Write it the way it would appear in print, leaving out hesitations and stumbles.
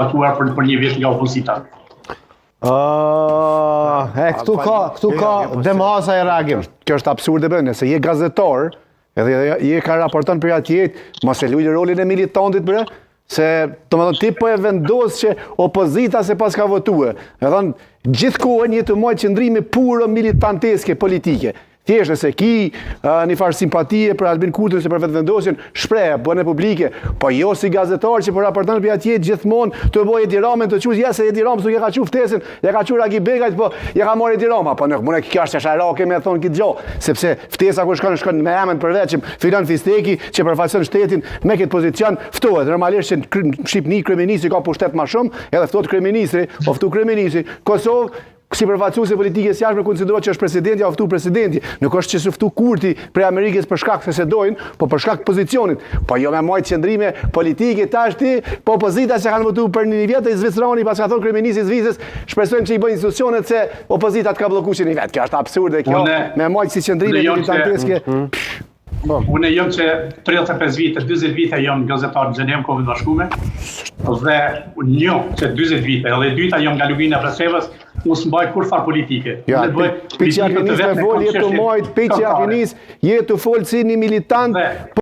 miratuar për për një vit nga opozita. Uh, e, këtu ka, këtu ka Jo, Demhasaj reagim. Kjo është absurde bre, nëse je gazetar, edhe je ka raporton për atje, mos e luaj rolin e militantit bre, se domethënë ti po e vendos që opozita se pas ka votue. E thënë, gjithkohën je të majtë qëndrime puro militanteske politike. Thjesht nëse ki uh, një farë simpatie për Albin Kurtin ose për Vetëvendosjen, shpreh, bëne publike, po jo si gazetar që po raporton për atje gjithmonë të bëj Edi Ramën të qush, ja se Edi Rama s'e ka çu ftesën, ja ka çu Ragi Begajt, po ja ka marrë Edi Rama, po nuk mund kjo është qesharake me thon këtë gjë, sepse ftesa kur shkon shkon me emën përveçëm, Filan Fisteki që përfaqëson shtetin me këtë pozicion ftohet. Normalisht që në Shqipëni kryeministri ka pushtet më shumë, edhe ftohet kryeministri, o ftu kryeministri, Kosovë si përfaqësuese politikës jashtme konsiderohet që është presidenti, a ftu presidenti. Nuk është që su ftu Kurti prej Amerikës për shkak se se dojnë, po për shkak të pozicionit. Po jo me majt qëndrime politike tash ti, po opozita që kanë votuar për një vjet e Zvicrani pas ka thonë kryeministri i Zvicrës, shpresojmë që i bëjnë institucionet se opozita të ka bllokuar që një vjet. Kjo është absurde kjo. Une, me majt si qëndrime militanteske. Mm -hmm. Po. Unë jam që 35 vite, 40 vite jam gazetar në Gjenevë, Kombet e Bashkume, dhe një që 40 vite, edhe e dyta jam nga Lugina e Preshevës, unë s'mbaj kurrfarë politike. Ja, unë bëj politikë të vetme, fol, je tu majt, pi që akinis, je tu fol si një militant.